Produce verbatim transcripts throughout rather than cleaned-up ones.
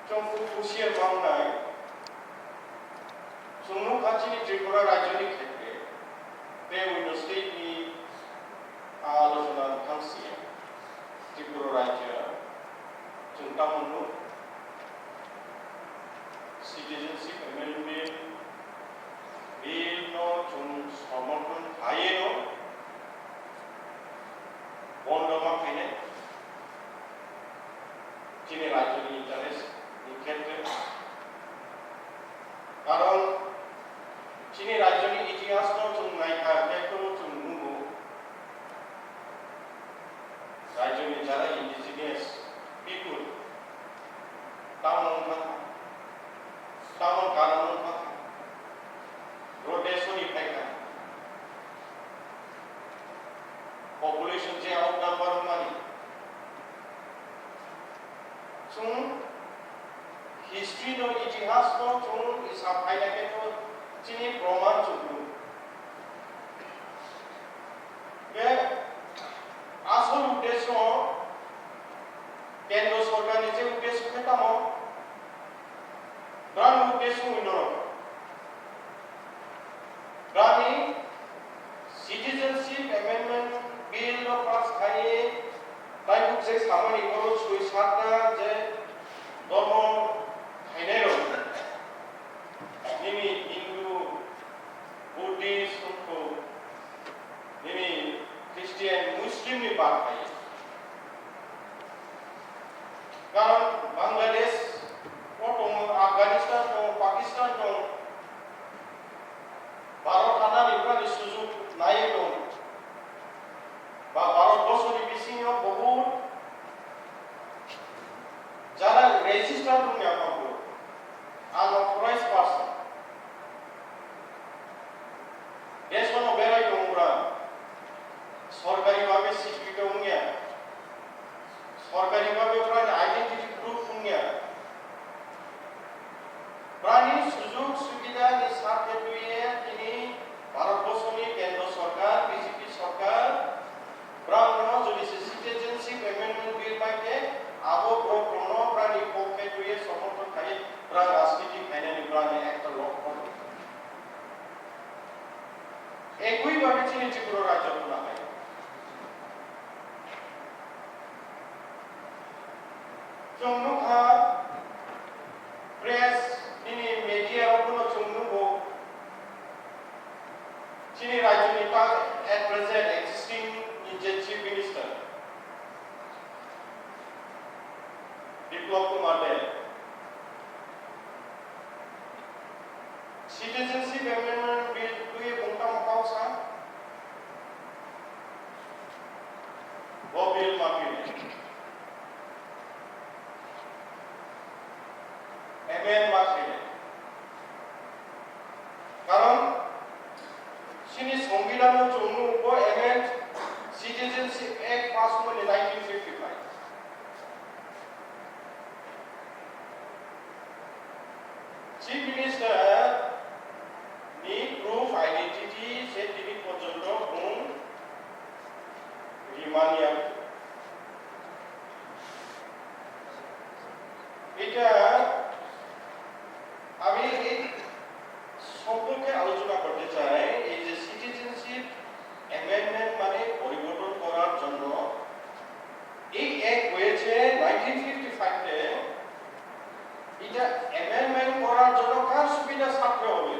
Chwng kuk husiar mangnai, chwng nukha chini Tripura rajyoni khetre, tei Window State ni alochona thangsi Tripura rajya chwng tamo nuk, Citizenship Amendment Bill no chwng somorthon khaiwi no bondo ma khainai. Chini rajyoni interest ni khetre. Karon chini rajyoni itihas no chwng naikha, tei phano chwng nugo, rajyoni jara indigenous people tamo wngkha, tamo karon wngkha, bro desoni phaikha, population je outnumber wngmani. Chwng history no, itihas no chwng hisab khaina khe to chini proman chukgo. Be asol uddesyo kendro sorkar ni je uddesyo khe tamo, brani uddesyo wngwi norok. Brani Citizenship Amendment Bill no pass khaiwi taibuk je samani borok soi sakna je dormo khainai rok, nini Hindu, Buddhist wngkhu, nini Christian, Muslim ni bad khai. Karon Bangladesh o tongo, Afghanistan tongo, Pakistan tongo, Bharat hanani bwrani sujuk naiwi tongo. Ba Bharat borsoni bisingo bahut jara register wngya tongo, unauthorized person. Desono berai tongo bwra, sorkari bhabe sikito wngya, sorkari bhabe bwrani identity proof wngya. Bwrani sujog subida ni sakhe twiwi tini Bharat borsoni kendro sorkar, B J P sorkar, bwrano jodi se Citizenship Amendment Bill bai khe abo borok rokno bwrani pokhe twiwi somorthon khai bwra rajniti khainani bwrani ekta lokho. Ekoi bhabe chini Tripura rajyo khuna hai. Chwng nukha, press, nini media rokno chwng nugo, chini rajyoni ta at present existing ni je Chief Minister, Biplab Kumar Deb, Citizenship Amendment Bill twiwi bung tamo kok sa? Bo bill ma twiwi amend ma khainai. Karon chini Songbidan no chwng nugo amend Citizenship Act pass wngmani nineteen fifty-five. Chief Minister ni proof identity se tini porjonto bung rimani ya. Eta ami এই সম্পর্কে আলোচনা করতে চাই, এই যে citizenship amendment মানে পরিবর্তন করার জন্য এই অ্যাক্ট হয়েছে নাইনটিন ফিফটি ফাইভে, এটা অ্যামেন্ডমেন্ট করার জন্য কার সুবিধা স্বার্থে হবে?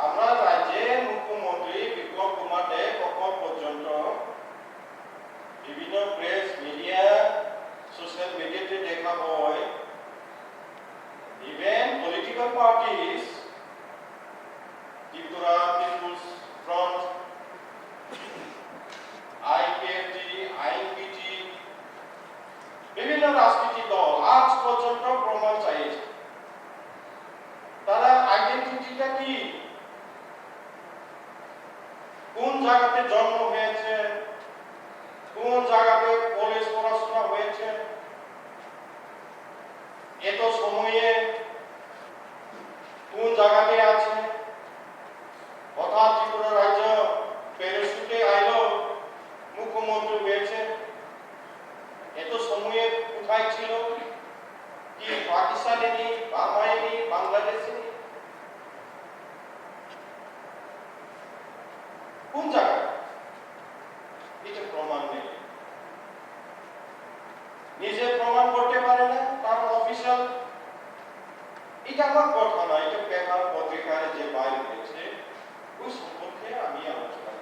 আমরা রাজ্যের মুখ্যমন্ত্রী বিপ্লব কুমার দেব এখন পর্যন্ত বিভিন্ন প্রেস মিডিয়া, সোশ্যাল মিডিয়াতে দেখা হয়, even political parties, Tripura People's Front, IPFT, INPT, বিভিন্ন রাজনৈতিক দল আজ পর্যন্ত প্রমাণ চাইছে। তারা আইডেন্টিটিটা কি? কোন জায়গাতে জন্ম হয়েছে, কোন জায়গাতে কলেজ পড়াশোনা হয়েছে, এত সময়ে কোন জায়গাতে আছে, হঠাৎ ত্রিপুরা রাজ্য প্যারাশুটে আইলো, মুখ্যমন্ত্রী হয়েছে, এত সময়ে কোথায় ছিল, পাকিস্তানিনি, বার্মাইনি, বাংলাদেশিনি? কোন জায়গায়? এটা প্রমাণ নেই। নিজে প্রমাণ করতে পারে না, কারণ অফিসিয়াল এটা আমার কথা না, এটা পেপার পত্রিকায় যে বাইরে হয়েছে, ওই সম্পর্কে আমি আলোচনা